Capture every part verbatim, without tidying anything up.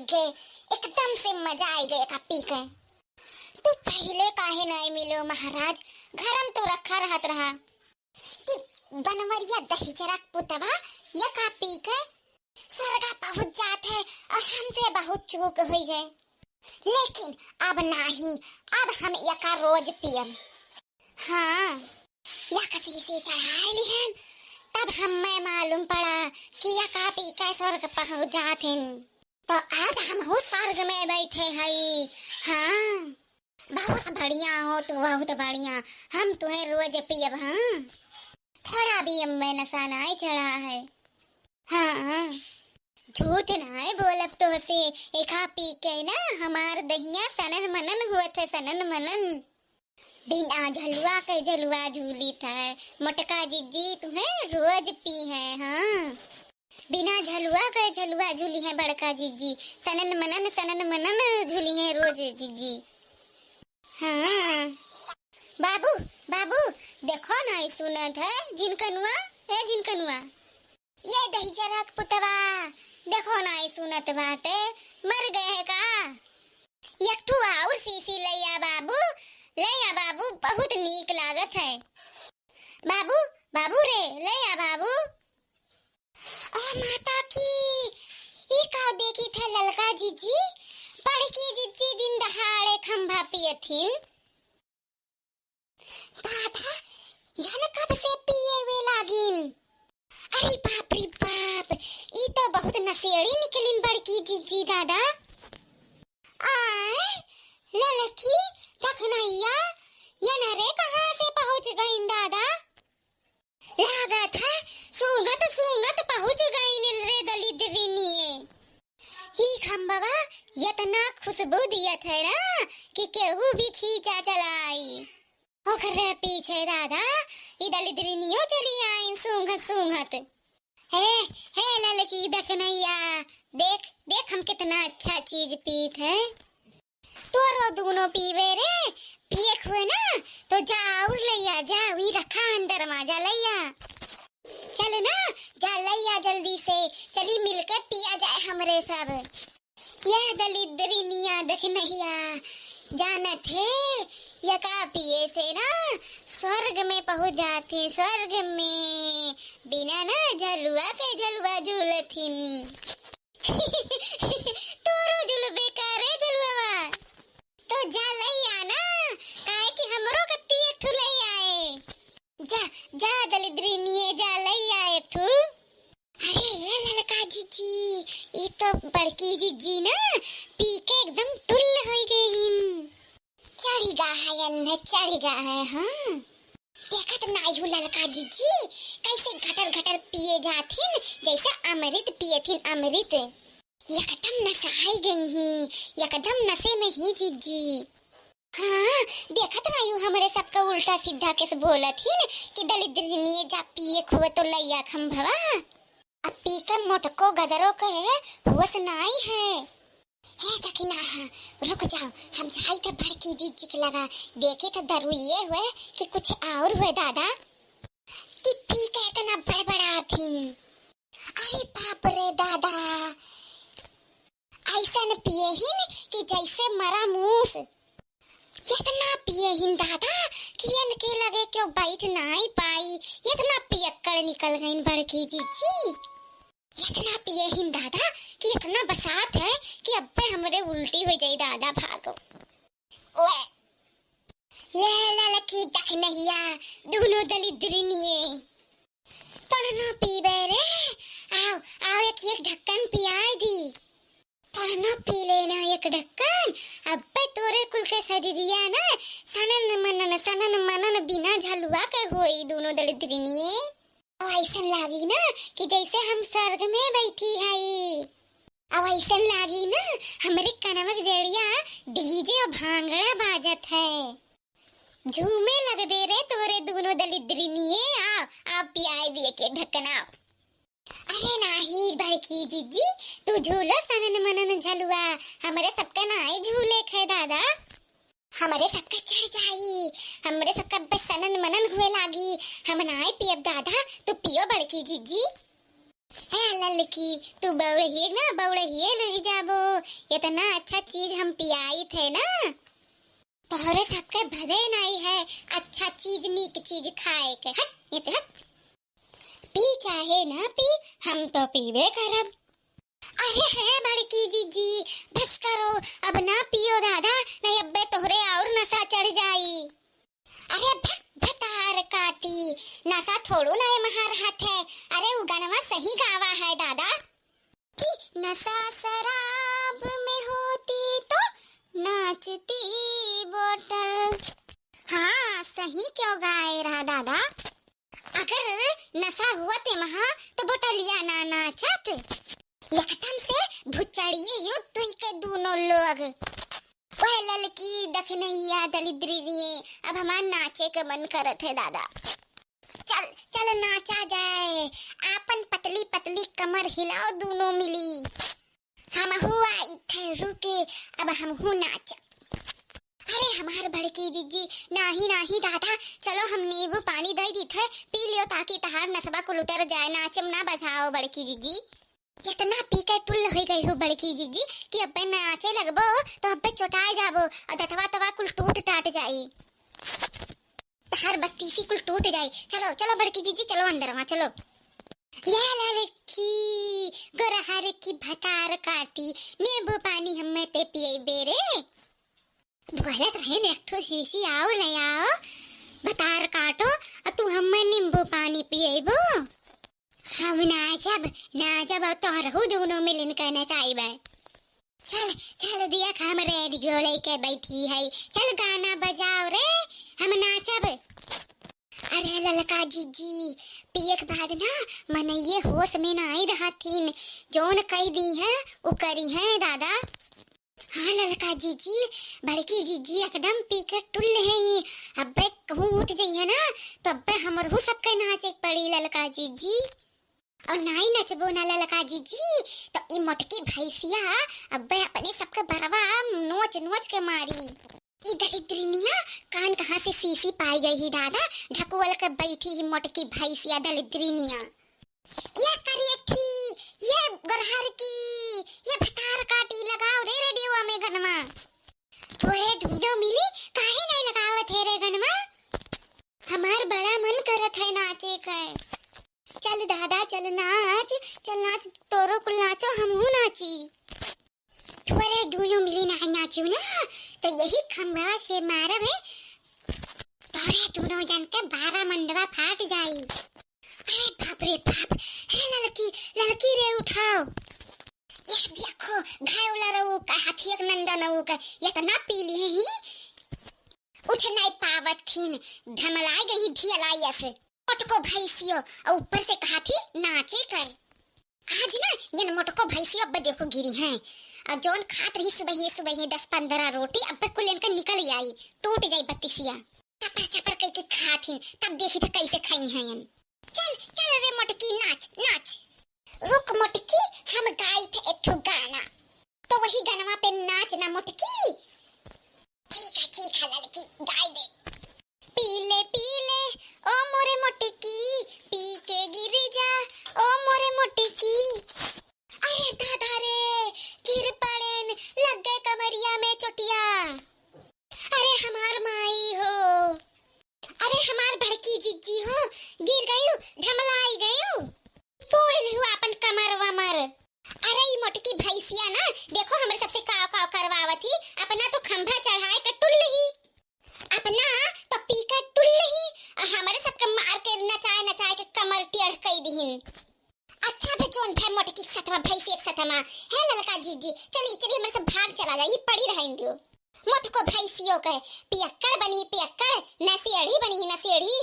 गे, एकदम से मजा आइ गए एका पी के। तू पहिले काहे नाहीं मिलो महाराज, घर में तो रखा रहत रहा। कि बनवरिया दहिजरा के पुतवा एका पी के स्वर्ग पहुँच जात है और हमसे बहुत चूक होइ गए। लेकिन अब नाहीं, अब हम एका रोज पियब। हाँ, एक शीशी चढ़ाइ लिहन, तब हम्मे मालूम पड़ा कि एका पी के स्वर्ग पहुँच जात हैं। तो आज हमहू स्वर्ग में बैठे हई। हाँ, बहुत बढ़िया हो तू, बहुत बढ़िया। हम तुहे रोज पियब, हाँ। थोड़ा भी हम्मे नशा नाहीं चढ़ा है। हाँ, झूठ नाहीं बोलब तोहसे, एका पी के ना हमार दहिया सनन मनन होत है, सनन मनन। बिना झलुआ के झलुआ झूलित है, मोटका जिज्जी तुहे रोज पी है, हाँ। बिना झलुआ के झलुआ झूली है बड़का जिज्जी, सनन मनन, सनन मनन झूली है रोज जिज्जी। हाँ। बाबू, बाबू, देखो ना, ई सुनत है झिनकनुआ, ए झिनकनुआ। ये दहिजरा के पुतवा, देखो ना, ई सुनत बाटे, मर गए है का? एक ठू और शीशी ले आ बाबू, ले आ बाबू, बहुत नीक लागत है। बाबू, बाबू रे, ले आ बाबू। ओ माता की, ई का देखित है ललका जिज्जी? बड़की जिज्जी दिन दहाड़े खंभा पियथिन। दादा, यन कब से पिए वे लागिन? अरे बाप रे बाप, ई तो बहुत नशेड़ी निकलिन बड़की जिज्जी दादा। आय, ललकी, दखनैया, यन रे कहाँ से पहुँच गइन दादा? लागत है, सूंघत सूंघत पहुँच गइन रे दलिद्रिनिये। ई खंभवा यतना खुशबू दियत है ना कि केहू भी खींचा चलाई। ओकरे पीछे दादा, ई दलिद्रिनियो चली आइन सूंघत सूंघत। हे, हे ललकी दखनैया, देख, देख हम कितना अच्छा चीज पीत है। तोरो दूनो पीबे रे, पिए खुए ना, तो जा और लैया, जा, ई रखा अंदर मा, जा लैया। चल ना, जा लैया जल्दी से, चली मिलके पिया जाए हमरे सब। यह दलिद्रिनिया दखनैया, जानत है, यका पिए से ना स्वर्ग में पहुँच जाते, स्वर्ग में, बिना ना झलुआ के झलुआ झूलथिन। तोरो झुलबे करे झलुआ। तो जा लैया ना, काहे कि हमरो कत्ती एक ठू लैया है। जा, जा दलिद्रिनिये, जा लैया एक ठू। अरे ए ललका जिज्जी, ई तो बड़की जिज्जी ना पी के एकदम टुल्ल होइ गइन। चढ़ी गा है अन्ने, चढ़ी गा है, हाँ। देखत नाई हूँ ललका जिज्जी, कैसे घटर घटर पिए जाथिन, जैसे अमृत पियथिन, अमृत। एकदम नसाई गई ही, एकदम नशे में ही जिज्जी। हाँ, देखत नाई हूँ हमरे सबका उल्टा सीधा कैसे बोलत हिन कि दलिद्रिनिये जा पिए खुए तो लैया खंभवा। अब पी के मोटको गदरो के होश नाई है। हे दखिना, रुक जाओ, हम जाई थे बड़की जिज्जी के लगा, देखे थे दरुइये हुए कि कुछ और हुए दादा, कि पी के इतना बड़बड़ाथिन। अरे बाप रे दादा, ऐसन पिए हिन कि जैसे मरा मूस। इतना पिए हिन दादा कि इनके लगे क्यों बैठ नाई पाई, इतना पियक्कड़ निकल गईन बड़की जिज्जी। इतना पिए हिन दादा कि इतना बसात है कि अब्बे हमरे उल्टी हो जाई दादा, भागो। ओए, ये ललकी दखनैया, दूनो दलिद्रिनिये। तोड़ ना पीबे रे, आओ, आओ एक, एक ढक्कन पियाए दी। तोड़ ना पी लेना एक ढक्कन, अब्बे तोरे कुल के शरीरिया ना सनन मनन, सनन मनन बिना झलुआ के होई दूनो दलिद्रिनिये। अब ऐसन लागी ना कि जैसे हम स्वर्ग में बैठी हई। अब ऐसन लागी ना हमरे कनवा के जड़िया डीजे और भांगड़ा बाजत है। झूमे लगबे रे तोरे दूनो दलिद्रिनिये, आ, आ पियाए दिए के ढक्कना। अरे नाही बड़की जिज्जी, तू झूलो सनन मनन झलुआ, हमरे सबका नाई झूले खे दादा। हमरे सबका चढ़ जाई, हमरे सबका बस सनन मनन हुए लागी, हम नाई पियब दादा, तू पियो बड़की जिज्जी। ए ललकी, तू बौड़हिए ना, बौड़हिए रह जाबो। इतना अच्छा चीज हम पियाइत है ना, तोहरे सबके भदे नाई है। अच्छा चीज, नीक चीज खाए के। हट, ये से हट। पी चाहे ना पी, हम तो पीबे करब। अरे है बड़की जीजी, बस करो, अब ना पियो दादा, नहीं अब्बे तोहरे और नशा चढ़ जाई। अरे भक भतार काटी, नशा थोड़ू ना ये महार हाथ है। अरे उ गनवा सही गावा है दादा। कि नशा शराब में होती तो नाचती बोतल। हाँ, सही क्यों गाए रहा दादा। अगर नशा हुआ ते महा तो बोतलिया ना नाचत। एकदम से भुचड़िए यो तुई के दोनों लोग। ओए ललकी दखनैया दलिद्रिनिये, अब हमार नाचे के मन करत है दादा। चल, चल नाचा जाए, आपन पतली पतली कमर हिलाओ दोनों मिली। हमहू आई थे रुके, अब हमहू नाच। अरे हमार बड़की जीजी, नाही, नाही दादा, चलो हम नींबू पानी दे दी थे, पी लियो ताकि तहार नसबा कुल उतर जाए, नाचम ना बजाओ बड़की जीजी। इतना पी के टुल्ल हो गई हो बड़की जीजी कि अब्बे नाचे लगबो तो अब्बे चोटाए जाबो और दतवा तवा कुल टूट टाट जाई। हर बत्तीसी कुल टूट जाई। चलो, चलो बड़की जीजी, चलो अंदर वहाँ चलो। या लड़की, गोरहर की भतार काटी, नींबू पानी हमें ते पिए बेरे। बोलत रहे ने, एक ठो शीशी आओ ले आओ, भतार काटो, और तू हमें नींबू पानी पिएबो। हम नाचब, नाचब, और तोहरहू दोनों मिलन के नचाइबे। चल, चल दिया, हम रेडियो लेके बैठी है, चल गाना बजाओ रे, हम नाचब। अरे ललका जीजी, पिए के बाद ना मनइये होश में ना आई रहथिन, जौन कह दी है, उ करी है दादा। हाँ ललका जीजी, बड़की जीजी एकदम पी के टुल्ल है ही। अब्बे कहूँ उठ जइहे ना, तो अब्बे हमरहू सबके नाचे के पड़ी ललका जीजी। और नाई नचबो ना ललका जीजी, तो ई मोटकी भैंसिया अब्बे अपने सबके बरवा नोच नोच के मारी। ई दलिद्रिनिया कान कहाँ से शीशी पाई गई ही दादा, ढकुअल के बैठी ही मोटकी भैंसिया दलिद्रिनिया। ये करियठी, ये गोरहर की, ये भतार काटी, लगाओ रे रेडियो में गनवा। ओए ढूंढो मिली, काहे नहीं लगावत है रे गनवा? हमार बड़ा मन करत है नाचे के। चल दादा, चल नाच, चल नाच, तोरो कुल नाचो, हमहू नाची। थोरे ढूंढो मिली ना नाचू ना, तो यही खंभवा से मारब है, तोरे दोनों जन के बारह मंडवा फाट जाई। अरे बाप रे बाप, हे ललकी, ललकी रे उठाओ। यह देखो, घायोला रहू का, हाथी एक नंदन रहू का, इतना पी लिए ही, उठ नहीं पावत थीन, ढमलाई गई ढियलाइया से। मोटको भैंसियो, और ऊपर से कहा थी नाचे कर। आज ना, ये मोटको भैंसियो अब देखो गिरी हैं, और जौन खात रही सुबह, सुबह दस पन्द्रह रोटी, अब कुल इनका निकल आई, टूट जाई बत्तीसिया। चपर चपर कई के खात ही, तब देखी तो कैसे खाई हैं इन। चल, चल रे मोटकी, नाच, नाच। रुक मोटकी, हम गाई थे एक ठो गाना, तो वही गनवा पे नाच ना मोटकी। ठीक है, ठीक है ललकी, गाई दे। पीले पीले ओ मोरे मोटकी, पी के गिर जा ओ मोरे मोटकी। अरे दादा रे, गिर पड़ेन, लग गए कमरिया में चोटिया। अरे हमार माई हो, अरे हमार बड़की जिज्जी हो, गिर गयू, ढमलाई गयू, तोड़ लिहू आपन कमर वमर। अरे ई मोटकी भैंसिया ना, देखो हमरे सबसे काव काव करवावत ही, अपना तो खंभा चढ़ाए के टुल्ल ही, अपना तो पी के टुल्ल ही, आ हमरे सबके मार के नचाए नचाए के कमर टेढ़ कई दिहिन। अच्छा भे जोन भे मोटकी सतमा भैंसी एक सतमा, हे ललका जीजी, चली चली हमरे सब भाग चला जाई, पड़ी रहेन दियो। मोटको भैंसियो के पियक्कड़ बनी पियक्कड़, नसेड़ी बनी नसेड़ी।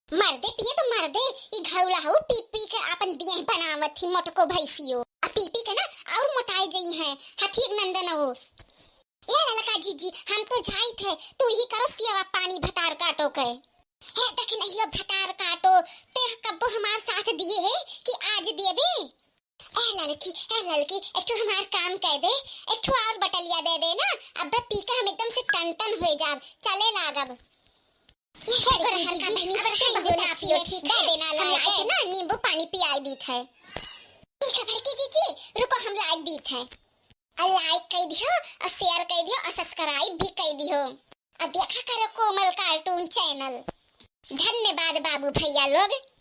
मर्दे पिए तो मर्दे, ई घौला हऊ पी पी के आपन देह बनावत ही मोटको भैंसियो। आ पी पी के ना और मोटाए जई हैं, हथियक नंदन हो। ए ललका जीजी, हम तो जाइत है, तू ही करो सियावा पानी भतार काटो के। हे दखिनहियो भतार काटो, ते कब्बो हमार साथ दिए है कि आज देबे? ए ललकी, ए ललकी, एक ठो हमार काम कह दे, एक ठो और बटलिया दे दे ना, अब्बे पी के हम एकदम से टन टन हो जाब, चले लागब। ये लड़की जी, अब हम दो ना पियो, ठीक है? दे देना हम लायक आके है। ना नींबू पानी पियाई दीत है। ठीक है बड़की जीजी, रुको हम like दीत है। और like कइ दियो, और share कइ दियो, और subscribe भी कइ दियो। और देखा करो कोमल cartoon channel। धन्यवाद बाबू भैया लोग।